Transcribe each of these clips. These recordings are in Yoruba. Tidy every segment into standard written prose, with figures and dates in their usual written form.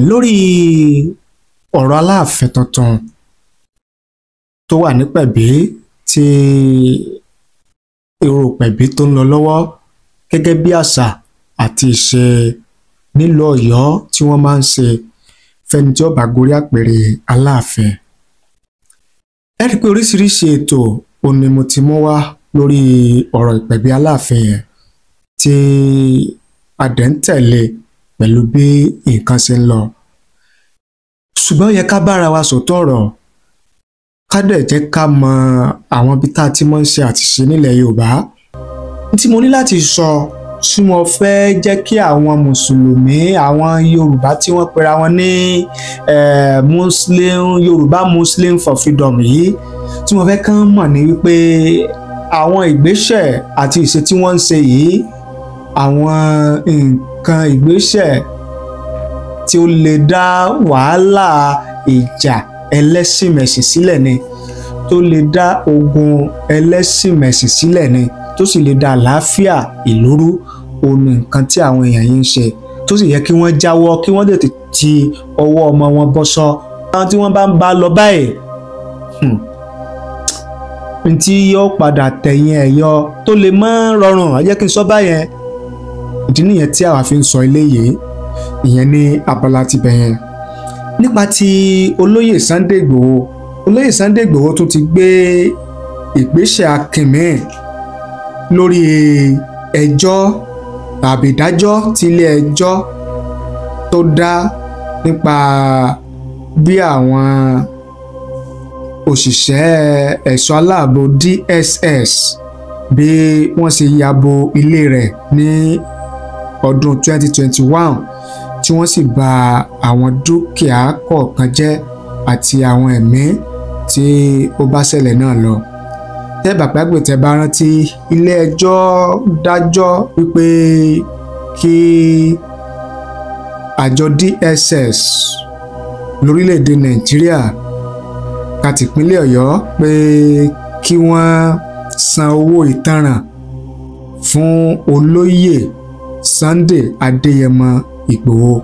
Lórí ọ̀rọ̀ Aláàfin tuntun tó wà ní Pẹ̀bí, tí èrò Pẹ̀bí tó ń lọ lọ́wọ́ gẹ́gẹ́ bí àṣà àti ìṣe nílùú Ọ̀yọ́ tí wọ́n máa ń ṣe fẹ́ni tí ó bá gorí àpèrè Aláàfin. Ẹ rí i pé oríṣiríṣi ètò òun ni mo ti mú wá lórí ọ̀rọ̀ Ìpẹ̀bí Aláàfin yẹn, tí a dẹ̀ ń tẹ̀lé pẹ̀lú bí nǹkan ṣe ń lọ. Ṣùgbọ́n ó yẹ ká bára wa sòótọ́ ọ̀rọ̀, ká dẹ̀ jẹ́ ká mọ àwọn ibi tá a ti máa ń ṣe àtìṣe nílẹ̀ Yorùbá. Tí mo ní láti sọ tí mo fẹ́ jẹ́ kí àwọn mùsùlùmí, àwọn Yorùbá tí wọ́n pera wọn ní Muslim, Yorùbá Muslim for Freedom yìí, tí mo fẹ́ kán mọ̀ ní wípé àwọn ìgbésẹ̀ àti ìṣe tí wọ́n ń ṣe yìí, àwọn nǹkan ìgbésẹ̀ tí ó lè dá wàhálà ìjà ẹlẹ́sìnmẹ̀sìn sílẹ̀ ni, tó lè dá ogun ẹlẹ́sìnmẹ̀sìn sílẹ̀ ni, tó sì lè dá àlàáfíà ìlú rú. Òun ni nǹkan tí àwọn èèyàn yìí ń ṣe, tó sì yẹ kí wọ́n jáwọ́, kí wọ́n tètè ti ọwọ́ ọmọ wọn bọ́ṣọ́. Àwọn tí wọ́n bá ń bá lọ báyìí, ntí yóò padà tẹ̀yìn ẹ̀ yọ tó lè mọ́ rọrùn, ẹ jẹ́ kí n sọ báyẹn. Ìdí nìyẹn tí àwa fi ń sọ eléyìí, ìyẹn ní abala ti bẹ̀ yẹn. Nípa ti olóyè Sunday Igboho, olóyè Sunday Igboho tún ti gbé ìgbésẹ̀ akin míì lórí ẹjọ́ tàbí ìdájọ́ tí ilé ẹjọ́ tó dá nípa bí àwọn òṣìṣẹ́ ẹ̀ṣọ́ aláàbò DSS bí wọ́n ṣe ya bo ilé rẹ̀ ní ọdún 2021, tí wọ́n sì bà àwọn dúkìá kọ̀ọ̀kan jẹ́ àti àwọn ẹ̀mí tí ó bá ṣẹlẹ̀ náà lọ. Tẹ́ bá gbàgbé, tẹ́ bá rántí, ilé ẹjọ́ dájọ́ wípé kí àjọ DSS lórílẹ̀‐èdè Nàìjíríà ká tìpínlẹ̀ Ọ̀yọ́ pé kí wọ́n san owó ìtanràn fún olóyè Sunday Adéyẹmọ Ìgbòho.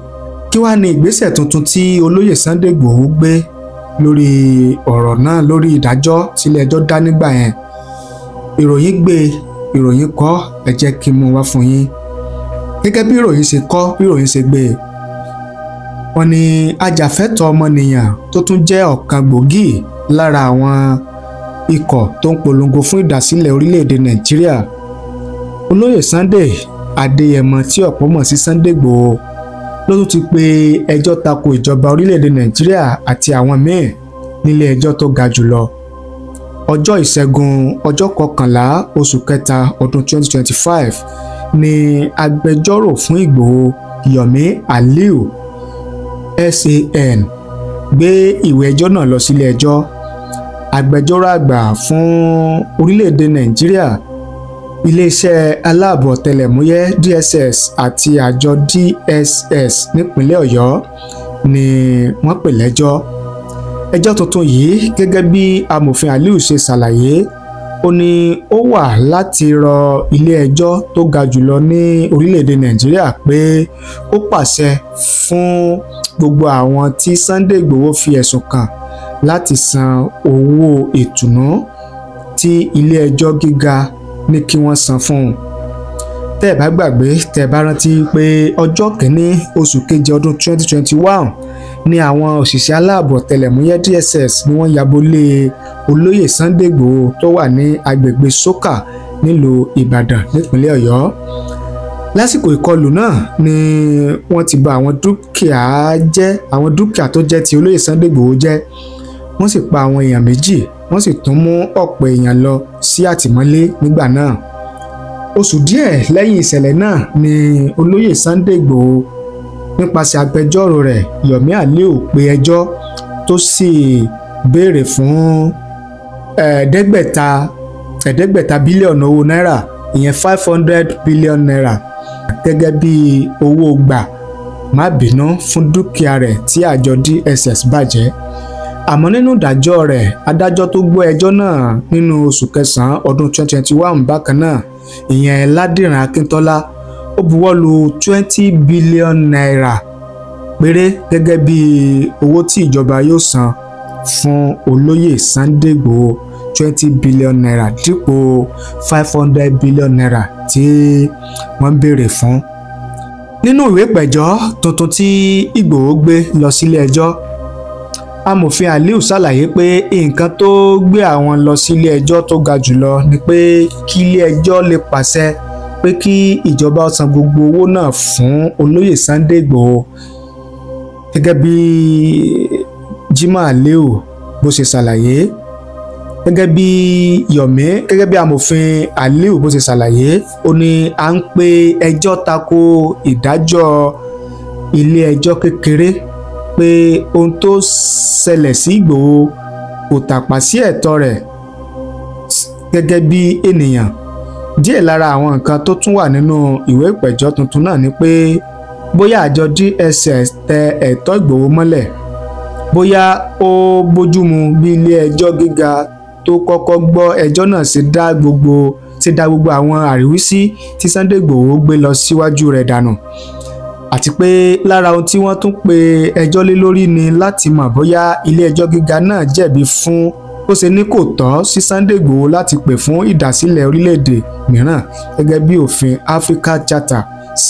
Kí wàá ní ìgbésẹ̀ tuntun tí olóyè Sunday Ìgbòho gbé lórí ọ̀rọ̀ náà, lórí ìdájọ́ tí ilé ẹjọ́ dá nígbà yẹn? Ìròyìn gbé, ìròyìn kọ, ẹ jẹ́ kí n mú wá fún yín gẹ́gẹ́ bí ìròyìn ṣe kọ, bí ìròyìn ṣe gbé. Wọ́n ní ajàfẹ́tọ̀ọ́ ọmọnìyàn tó tún jẹ́ ọ̀kan gbòógì lára àwọn ikọ̀ tó ń polongo fún ìdásílẹ̀ orílẹ̀-èdè Nàìjíríà, olóyè Sunday Adéyẹmọ tí ọ̀pọ̀ mọ̀ sí Sunday Igboho, ló tún ti pe ẹjọ́ tako ìjọba orílẹ̀-èdè Nàìjíríà àti àwọn míì nílé ẹjọ́ tó ga jùlọ. Ọjọ́ Ìṣẹ́gun, ọjọ́ 11 oṣù kẹta ọdún 2025 ni agbẹjọ́rò fún Ìgbòho, Yomi Aliu SAN, gbé ìwé ẹjọ́ náà lọ sílé ẹjọ́. Agbẹjọ́rò àgbà fún orílẹ̀-èdè Nàìjíríà, iléeṣẹ́ aláàbò ọ̀tẹlẹ̀múyẹ́ DSS àti àjọ DSS nípínlẹ̀ Ọ̀yọ́ ni wọ́n pè lẹ́jọ́. Ẹjọ́ tuntun yìí, gẹ́gẹ́ bí amòfin Aliu ṣe ṣàlàyé, ó ní ó wà láti rọ ilé ẹjọ́ tó ga jùlọ ní orílẹ̀-èdè Nàìjíríà pé ó pàṣẹ fún gbogbo àwọn tí Sunday Igboho fi ẹ̀sùn kàn láti san owó ìtùnú tí ilé ẹjọ́ gíga ní kí wọ́n san fún un. Tẹ́ ẹ̀ bá gbàgbé, tẹ́ ẹ bá rántí pé ọjọ́ 1 oṣù keje ọdún 2021 ní àwọn òṣìṣẹ́ aláàbò ọ̀tẹlẹ̀múyẹ́ DSS ni wọ́n yabo lé olóyè Sunday Igboho tó wà ní agbègbè Soka nílùú Ìbàdàn nípínlẹ̀ Ọ̀yọ́. Lásìkò ìkọlù náà ni wọ́n ti bà àwọn dúkìá jẹ́, àwọn dúkìá tó jẹ́ ti olóyè Sunday Igboho jẹ́. Wọ́n sì pa àwọn èèyàn méjì, wọ́n sì tún mú ọ̀pọ̀ èèyàn lọ sí àtìmọ́lé nígbà náà. Oṣù díẹ̀ lẹ́yìn ìṣẹ̀lẹ̀ náà ni olóyè Sunday Igboho nípasẹ̀ agbẹjọ́rò rẹ̀ Yomi Aliu pe ẹjọ́, tó sì béèrè fún 500 bílíọ̀nù owó náírà, ìyẹn ₦500 billion, gẹ́gẹ́ bí owó gbà má bínú fún dúkìá rẹ̀ tí àjọ DSS bàjẹ́. Àmọ́ nínú ìdájọ́ rẹ̀, adájọ́ tó gbọ́ ẹjọ́ náà nínú oṣù kẹsàn-án ọdún 2021 bákan náà, ìyẹn Ládìran Akíntọ́lá, ó buwọ́ lu ₦20 billion. péré gẹ́gẹ́ bí owó tí ìjọba yóò san fún olóyè Sunday Igboho, 20 billion naira dípò 500 billion naira tí wọ́n ń béèrè fún. Nínú ìwé ìpẹ̀jọ́ tuntun tí Ìgbòho gbé lọ sílé ẹjọ́, amòfin Aliu ṣàlàyé pé nǹkan tó gbé àwọn lọ sílé ẹjọ́ tó ga jùlọ ni pé kí ilé ẹjọ́ lè pàṣẹ pé kí ìjọba san gbogbo owó náà fún olóyè Sunday Igboho. Gẹ́gẹ́ bí Jimoh Aliu bó ṣe ṣàlàyé, gẹ́gẹ́ bí Yomi, gẹ́gẹ́ bí amòfin Aliu bó ṣe ṣàlàyé, ó ní à ń pe ẹjọ́ tako ìdájọ́ ilé ẹjọ́ kékeré pé ohun tó ṣẹlẹ̀ sí Ìgbòho kò tàpá sí ẹ̀tọ́ rẹ̀ gẹ́gẹ́ bí ènìyàn. Díẹ̀ lára àwọn nǹkan tó tún wà nínú ìwé ìpẹ̀jọ́ tuntun náà ni pé bóyá àjọ DSS tẹ ẹ̀tọ́ Ìgbòho mọ́lẹ̀, bóyá ó bójúmu bí ilé ẹjọ́ gíga tó kọ́kọ́ gbọ́ ẹjọ́ náà ṣe dá gbogbo àwọn àríwísí tí Sunday Igboho gbé lọ síwájú rẹ̀ dànù, àti pé lára ohun tí wọ́n tún pe ẹjọ́ lé lórí ni láti mọ̀ bóyá ilé ẹjọ́ gíga náà jẹ̀bi fún ó ṣe ní kò tọ́ sí Sunday Igboho láti pè fún ìdásílẹ̀ orílẹ̀-èdè mìíràn gẹ́gẹ́ bí òfin Africa Charter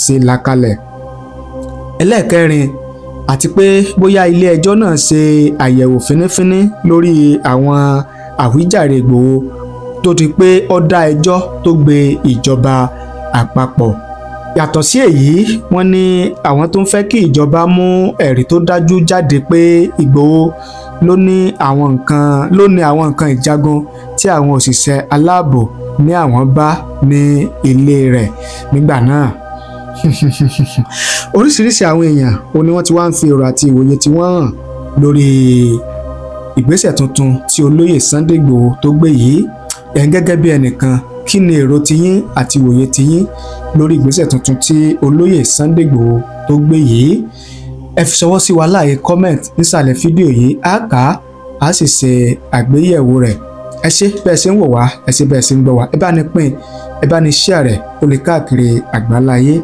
ṣe là kalẹ̀. Ẹlẹ́ẹ̀kẹrin, àti pé bóyá ilé ẹjọ́ náà ṣe àyẹ̀wò fínífíní lórí àwọn àwíjàre Ìgbòho tó di pé ó dá ẹjọ́ tó gbé ìjọba àpapọ̀. Yàtọ̀ sí èyí, wọ́n ní àwọn tó ń fẹ́ kí ìjọba mú ẹ̀rí tó dájú jáde pé Ìgbòho ló ní àwọn nǹkan ìjagun tí àwọn òṣìṣẹ́ aláàbò ní àwọn bá ní ilé rẹ̀ nígbà náà. Oríṣiríṣi àwọn èèyàn ó ní wọ́n ti wá ń fi èrò àti ìwòye tí wọ́n hàn lórí ìgbésẹ̀ tuntun tí olóyè Sunday Igboho tó gbé yìí. Ẹ̀ ń gẹ́gẹ́ bí ẹnìkan, kí ni èrò tiyín àti ìwòye tiyín lórí ìgbésẹ̀ tuntun tí olóyè Sunday Igboho tó gbé yìí? Ẹ fi ṣọwọ́ sí wa láàyè comment nísàlẹ̀ fídíò yìí. Á kà á, á sì ṣe àgbéyẹ̀wò rẹ̀. Ẹ ṣé bẹ́ẹ̀ ṣe ń wò wá, ẹ ṣé bẹ́ẹ̀ ṣe ń gbọ́ wá. Ẹ bá ní pín, ẹ bá ní share rẹ̀ kó lè káàkiri àgbáláyé.